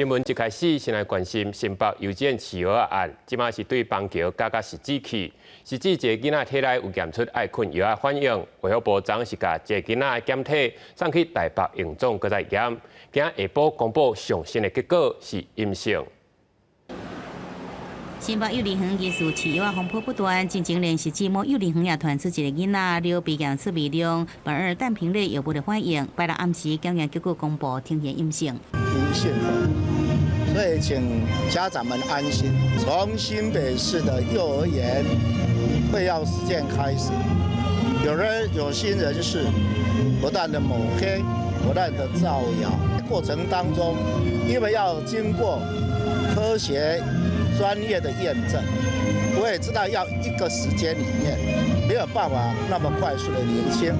新聞一開始先來關心新北幼稚園飼藥案，這馬是對板橋佮汐止去，汐止一个囡仔體內有驗出愛睏藥的反應，衛福部昨是共這个囡仔的檢體送去台北榮總閣再驗，今下晡公布上新的結果是陰性。新北幼兒園疑似飼藥風波不斷，進前連汐止某幼兒園也傳出一個囡仔了被驗出微量苯二氮平類藥物的反應，拜六暗時檢驗結果公布，呈現陰性。陰性的，所以請家長們安心。從新北市的幼兒園餵藥事件開始，有人有心人士不斷的抹黑，不斷的造謠，過程當中，因為要經過科學專業的驗證，我也知道要一個時間裡面沒有辦法那麼快速的釐清。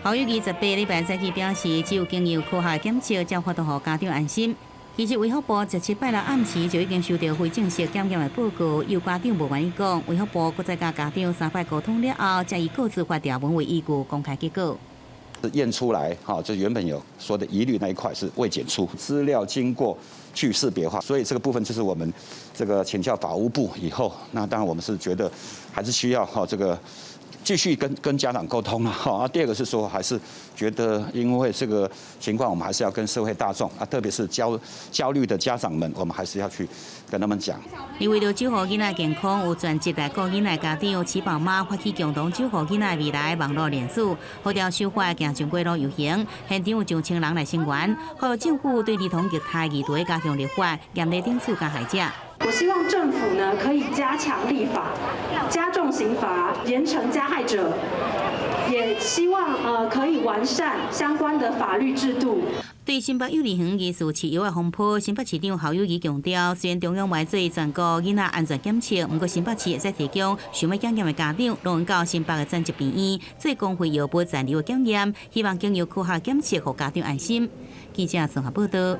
侯友宜18禮拜早起表示，只有經由科學檢測，才有法度予家長安心。其實衛福部17拜六暗時就已經收到非正式檢驗的報告，有家長無願意講，衛福部閣再佮家長三擺溝通了後，才以個資法條文為依據公開結果。驗出來，哈，就原本有說的疑慮那一塊是未檢出，資料經過去識別化，所以這個部分就是我們這個請教法務部以後，那當然我們是覺得還是需要哈這個繼續跟家長溝通啊，哈。第二個是說，還是覺得因為這個情況，我們還是要跟社會大眾啊，特別是焦慮的家長們，我們還是要去跟他們講。伊為著守護囡仔健康，有專職來顧囡仔家長，飼寶媽發起共同守護囡仔未來網路連署，號召守法行上街路遊行，現場有上千人來聲援，呼籲政府對兒童虐待議題加強立法，嚴厲懲處加害者。我希望政府呢可以加強立法，加重刑罰，嚴懲加害者，也希望可以完善相關的法律制度。對新北幼兒園疑似飼藥的風波，新北市長侯友宜強調，雖然中央欲做全國囡仔安全檢測，毋過新北市會使提供想欲檢驗的家長，攏到新北的專責病院做公費藥物殘留的檢驗，希望經由科學檢測，予家長安心。記者綜合報道。